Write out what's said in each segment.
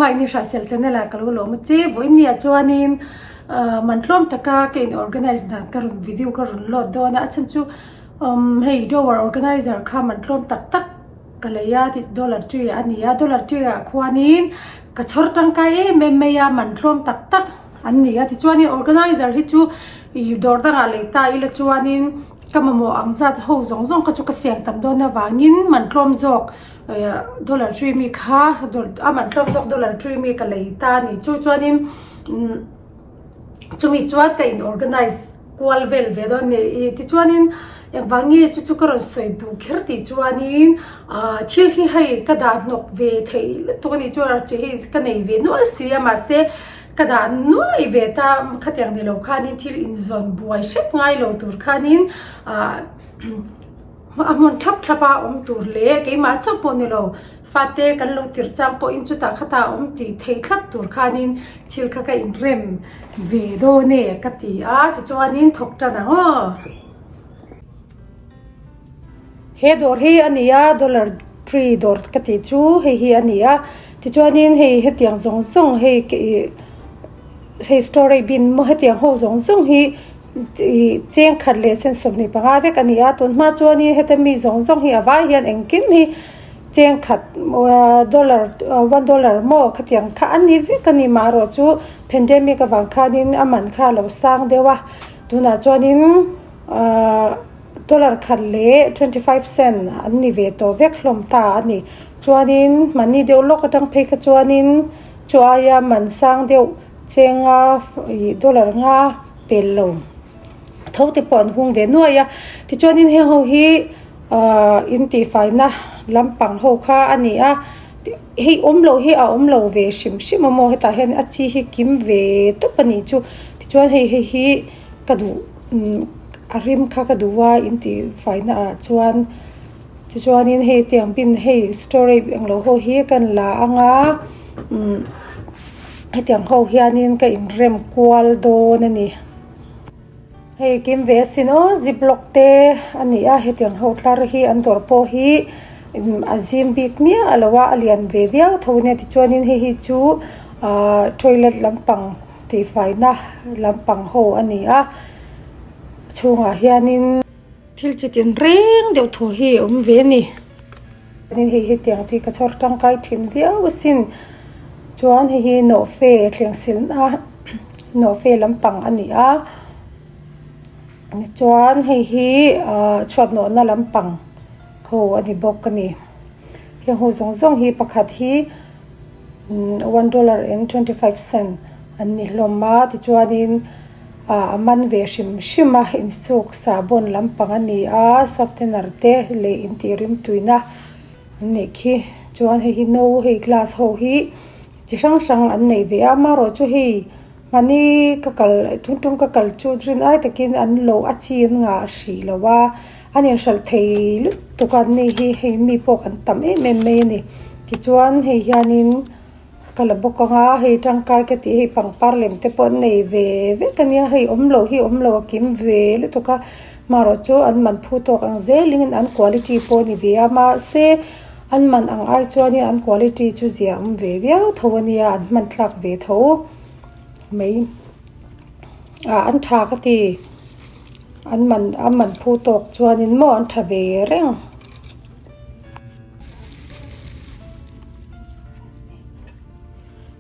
Tumah in Hraisel channel ah ka lo lawm a che vawiin ah chuanin man tlawm taka ka in organize dan ka rawn video ka rawn load dawn a a chhan chu hei drawer organizer kha man tlawm tak tak ka lei a tih dollar tree a ni a dollar tree ah khuanin ka chhawr tangkai em em mai a man tlawm tak tak an ni a tichuanin organizer hi chu ih dawr dangah lei ta ila chuanin ka mamawh ang zat ho zawng zawng kha chu ka siam tam dawn avangin man tlawm zawk dollar tree mi kha a man tlawm zawk dollar tree mi ka lei ta a ni chu chuanin umm chumi chuan ka in organize kual vel ve dawn a ni ih tichuanin engvang nge chu chu ka rawn sawi duh kher tih chuanin ah thil hi hei ka dah hnawk ve theih lutuk a nih chuan chi hei ka nei ve nual si a mahse ka dah nuai ve ta khatiang ni lo khanin thil inzawn buai hrep ngai lo tur khanin ah a hmun thlap thlap a awm tur leh keimah chauh pawh ni lo fate kan lo tirh chang pawhin chutah khatah awm tih theih thlap tur khanin thil kha ka inrem ve dawn e ka ti a tichuanin thawk tan ang aw. He dawr hi a ni a dollar tree dawr ka tih chu hei hi a ni a tichuanin hei hetiang zawng zawng hei ih hei storage bin maw hetiang ho zawng zawng hi ih cheng khat leh sen 25 vek a ni a tun hma chuanin heta mi zawng zawng hi a vai hian engkim hi cheng khat dollar one dollar maw khatiang kha a ni vek a ni maherawh chu pandemic avang khanin a man kha a lo sang deuh a tunah chuanin ahh. Dollar khat leh 25 cent an ni ve tawh vek hlawm ta a ni. Chuanin mahni deuh lawk atang phei kha chuanin chu aia man sang deuh chenga ih dollar nga pel lo tho te pawh an hung ve nuai a. Tichuanin heng ho hi ahh in tihfaina lampang ho kha a ni a. Hei awm loh hi a awm lo ve hrim hrim a maw hetah hian a chi hi kim ve tawp a nih chu. Tichuan hei hei hi ka duh umm. A rim kha ka duh a in tih faina ah chuan tichuanin hei tiang bin hei storage englo ho hi kan la anga umm hetiang ho hianin ka inrem kual dawn a ni. Hei kim ve asin aw ziplock te a ni a hetiang ho tlar hi an dawr pawh hi a zim bik miah lo a a lian ve viau tho a nia tichuanin hei hi chu ahh toilet lampang tihfaina lampang ho a ni a a chhungah hianin thil chi tin reng deuh thu hi a awm ve a ni hei hetiang te hi ka chhawr tangkai thin viau asin chuan hei hi nawhfe thleng silna nawhfe lampang a ni a chuan hei hi ah chhuat nawhna lampang ho a ni bawk a ni heng ho zawng zawng hi pakhat hi. One dollar and 25 cent an ni hlawm a tichuanin ah a man ve hrim hrim a insuk sahbawn lampang a ni a softener te leh intih rimtuina an nih khi chuan hei hi no hei glass ho hi chi hrang hrang an nei ve a amaherawhchu hei mahni ka kal tun tum ka kal chu rin ai takin an lo a chi an ngah hrih lo a. An inhralh thei lutuk a ni hi hei mi pawh kan tam em em mai a ni tichuan hei hianin ka la bawk ang a hei tangkai ka tih hei pangpar lem te pawh an nei ve vek a nia hei awm loh hi awm loh a kim ve lutuk a marawh chu an man phu tawk ang zelin an quality pawh a ni ve a mahse an man ang ai chuanin an quality chu zia awm ve viau tho a nia an hman thlak ve tho mai ah an tha ka ti. An man a man phu tawk chuanin maw an tha ve reng.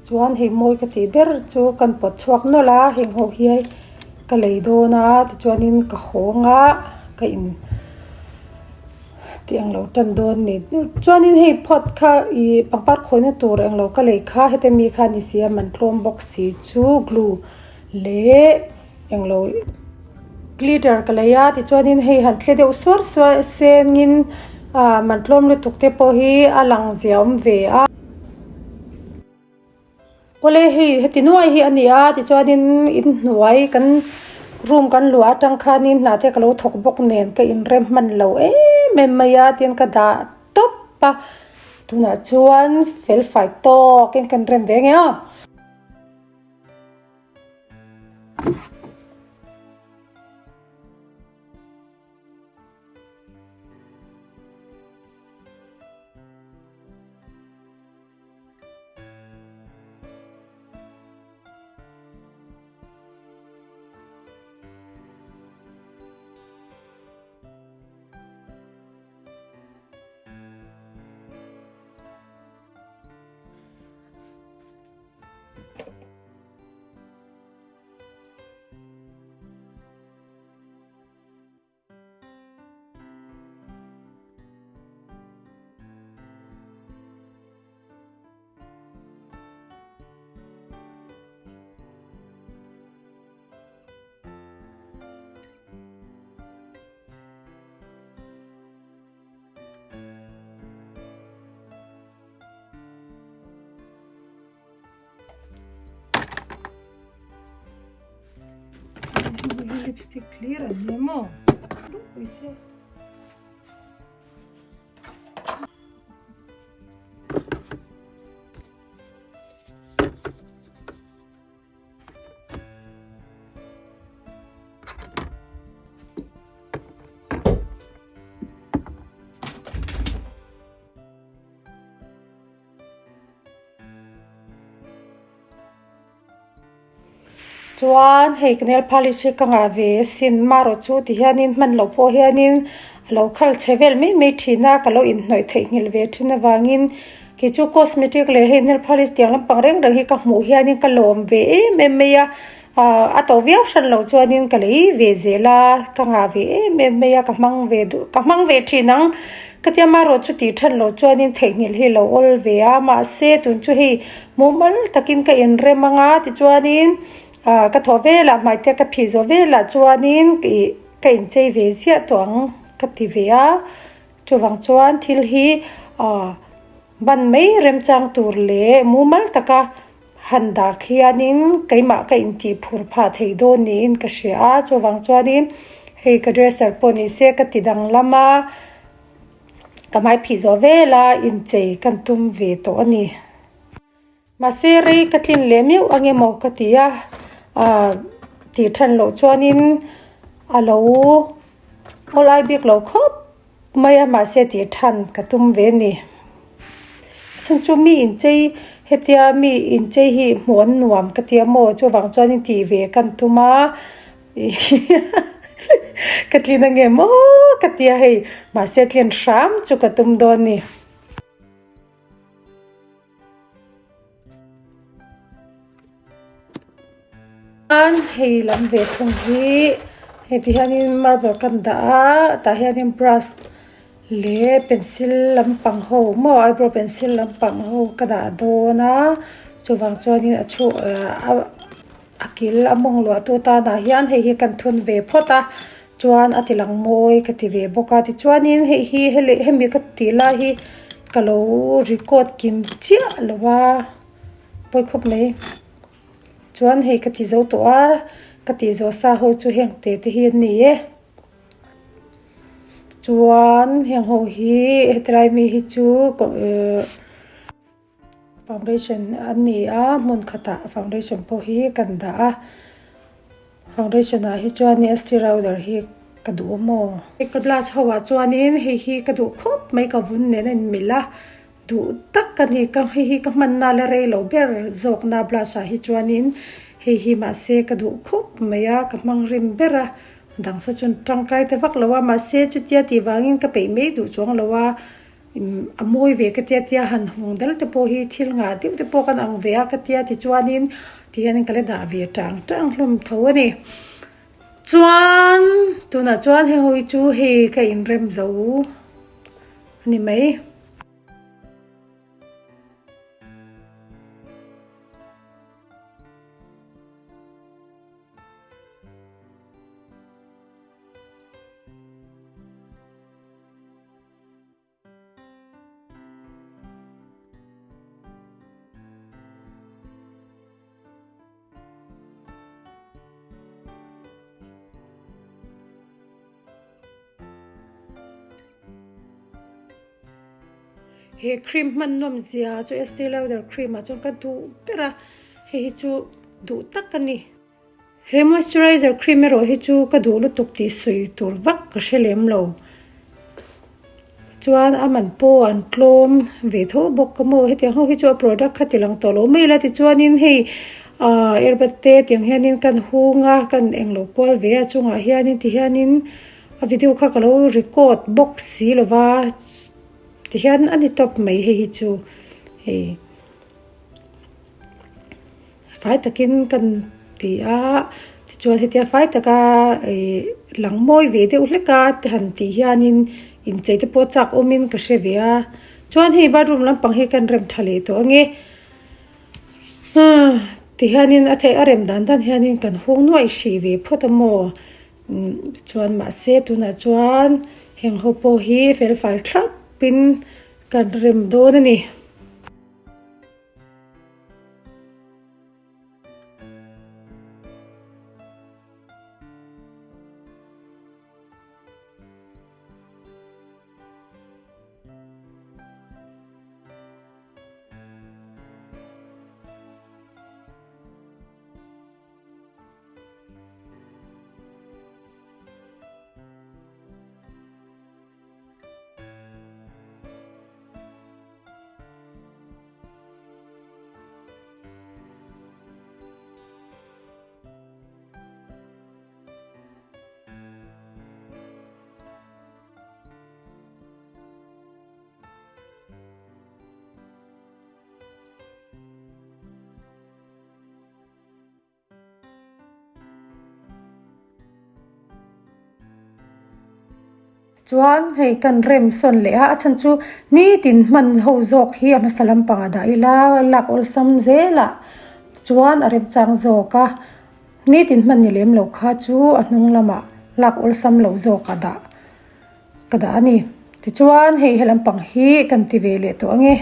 Chuan hei mawi ka tih ber chu kan pawt chhuak nawlh a heng ho hi ka lei dawn a tichuanin ka hawng a ka in tih englo tan dawn a ni chuanin hei pot kha ih pangpar khawihna tur englo ka lei kha heti mi kha a ni si a man tlawm bawk si chu glue leh. Englo glitter ka lei a tichuanin hei han tle deuh suar suar sengin ah man tlawm lutuk te pawh hi a lang zia awm ve a. Awle hei heti nuai hi a ni a tichuanin inhnuai kan room kan luah atang khanin hna te ka lo thawk bawk nen ka inrem hman lo em em mai a tin ka dah tawp a tunah chuan fel fai tawkin kan rem ve nge aw. Lipstick hlir an nia maw? Ropui sia. Chuan hei ka nail polish hi ka ngah ve asin marawh chu ti hianin hman loh pawh hianin a lo khal chhe vel mai mai thin a ka lo inhnawih theihnghilh ve thin avangin kei chu cosmetic leh hei nail polish tiang lampang reng reng hi ka hmuh hianin ka lawm ve em em mai a ah a to viau hran loh chuanin ka lei ve zel a ka ngah ve em em mai a ka hmang ve duh ka hmang ve thin ang ka tia marawh chu tih then loh chuanin theihnghilh hi a lo awl ve a mahse tun chu hei mumal takin ka inrem ang a tichuanin ah ka thawh velah hmai te ka phih zawh velah chuanin ih ka inchei ve ziah tawh ang ka ti ve a chuvang chuan thil hi ah ban mai remchang tur leh mumal taka han dah khianin keimah ka intih phur phah thei dawn niin ka hria a chuvang chuanin hei ka dresser pawh ni se ka ti danglam a ka hmai phih zawh vela inchei kan tum ve tawh a ni mahse rei ka tlin leh meuh ang emaw ka ti a ah tih than loh chuanin a lo awlai bik lo khawp. Mai a mahse tih than ka tum ve ni. A chhan chu mi inchei hetia mi inchei hi hmuh an nuam ka tia maw chuvang chuanin tih ve kan tum a ka tlin ange maw ka tia hei mahse tlin hram chu ka tum dawn ni. Chuan hei lam ve thung hi hei ti hianin marble kan dah a tah hianin brush leh pencil lampang ho maw eyebrow pencil lampang ho ka dah dawn a chuvang chuanin a chhu ah a kil a mawng luah tu tanah hian hei hi kan thun ve phawt a chuan a ti lang mawi ka ti ve bawk a tichuanin hei hi hemi ka tih lai hi ka lo record kim chiah lo a pawi khawp mai. Chuan hei ka ti zo tawh a, ka tih zawh sa ho chu heng te te hi an ni e. Chuan heng ho hi hetilai mi hi chu ehh foundation an ni a hmun khatah foundation pawh hi kan dah a foundation ah hi chuan Estee Lauder hi ka duh a maw. Ka blush ho ah chuanin hei hi ka duh khawp mai ka vun nen a inmilh a. Duh tak ka ni ka hei hi ka hmanna la rei lo ber zawkna blush ah hi chuanin hei hi mahse ka duh khup mai a ka hmang rim ber a dang sa chuan tangkai ta vak lo a mahse chutia tih vangin ka peih mai duh chuang lo a a mawi ve ka tia tia han hung dal te pawh hi thil ngah deuh te pawh kan ang ve a ka tia tichuanin tihianin ka la dah ve tang tang hlawm tho a ni chuan tunah chuan heng ho hi chu hei ka inrem zo a ni mai. He cream hman nawm zia chu Estee Lauder cream ah chuan ka duh ber a hei hi chu duh tak a ni. He moisturizer cream erawh hi chu ka duh lutuk tih sawi tur vak ka hre lem lo. Chuan a man pawh an tlawm ve tho bawk a maw hetiang ho hi chu a product kha ti lang tawh lo mai la tichuanin hei ah airbag te tiang hianin kan hung a kan englo kual ve a chungah hianin tihianin a video kha ka lo record bawk si lova tihian a ni tawp mai hei hi chu hei. Fai takin kan ti a tichuan hetia fai taka ih lang mawi ve deuh hlek a te han tih hianin inchei te pawh chak awmin ka hre ve a chuan hei bathroom lampang hi kan rem tha leh tawh ange ah tihianin a theih a rem dan dan hianin kan hung nuaih hrih ve phawt a maw chuan mahse tunah chuan heng ho pawh hi fel fai thlapin kan rem dawn a ni. Chuan hei kan rem sawn leh a, a chhan chu nitin hman ho zawk hi a hmasa lampangah dah ila lak awlsam zelah chuan a remchang zawk a, nitin hman ni lem lo kha chu a hnung lamah lak awlsam lo zawk a dah ka dah a ni. Tichuan hei he lampang hi kan ti ve leh tawh ange.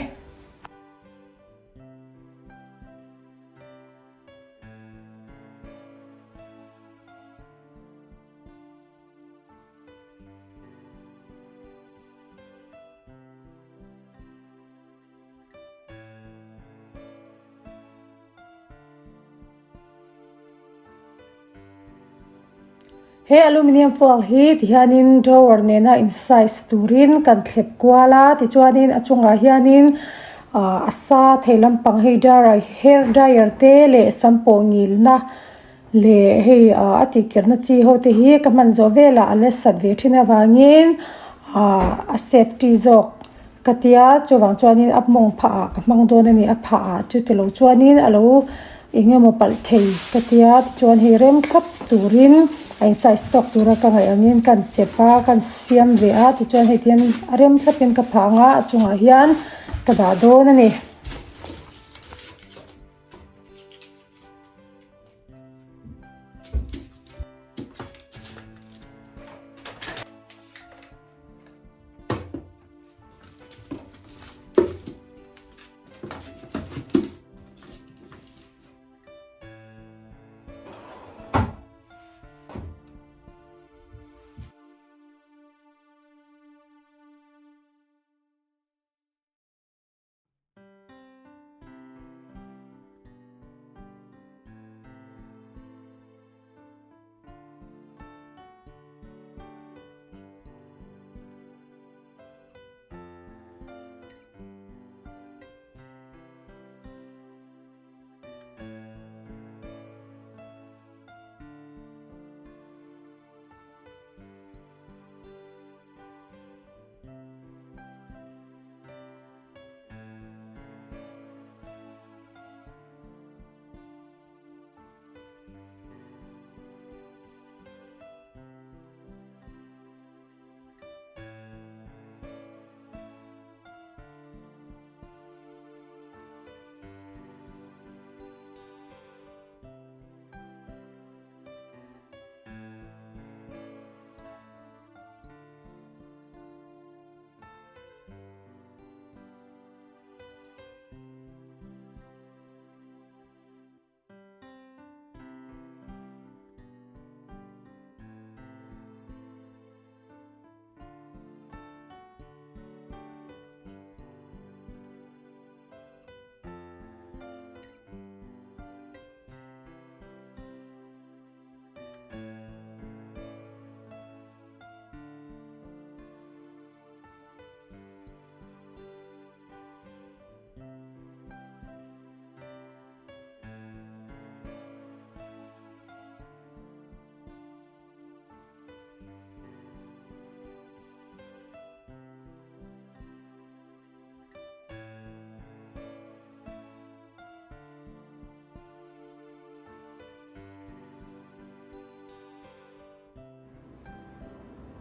He aluminium foil hi tihianin drawer nena in size turin kan thlep kual a tichuanin a chungah hianin ah a sa thei lampang hei dryer hair dryer te leh sam pawh ngilna leh hei ah a tihkirhna chi ho te hi ka hman zawh velah a la sat ve thin avangin ah a safety zawk ka tia chuvang chuanin a mawng phah ah ka hmang dawn a ni a phah ah chuti lo chuanin a lo eng emaw palh thei ka tia tichuan hei rem thlap turin a in size tawk tura ka ngaih angin ka han chep a ka han siam ve a tichuan hei ti hian a rem thlapin ka phah ang a a chungah hian ka dah dawn a ni.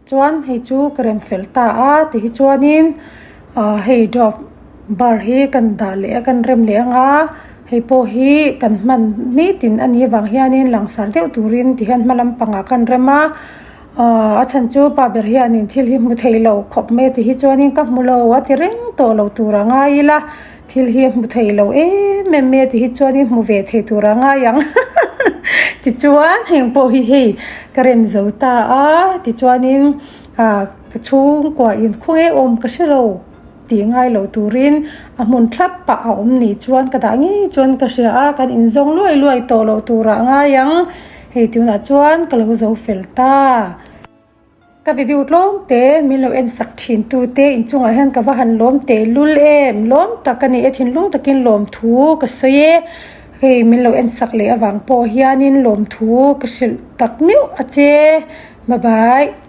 Chuan hei chu ka rem fel ta a ti hi chuanin ah hei dove bar hi kan dah leh a kan rem leh ang a hei pawh hi kan hman nitin a nih avang hianin langsar deuh turin ti hian hma lampangah kan rem a ah a chhan chu pa ber hianin thil hi hmu thei lo khawp mai a ti hi chuanin ka hmu lo a ti reng tawh lo tur a ngai ila. Thil hi a hmu thei lo em em mai a ti hi chuanin hmu ve thei tur a ngai ang tichuan heng pawh hi hei ka rem zo ta a tichuanin ah ka chhungkua in khawnge awm ka hre lo tih ngai lo turin a hmun thlap pah a awm nih chuan ka dah ngei chuan ka hria a kan inzawng luai luai tawh loh tur ah ngai ang hei tunah chuan ka lo zo fel ta. Ka video tlawm te min lo en sak thin tu te inchungah hian ka va han lawm teh lul em lawm tak a ni e thinlung takin lawm thu ka sawi e hei min lo en sak leh avang pawh hianin lawm thu ka hrilh tak meuh a che bye bye.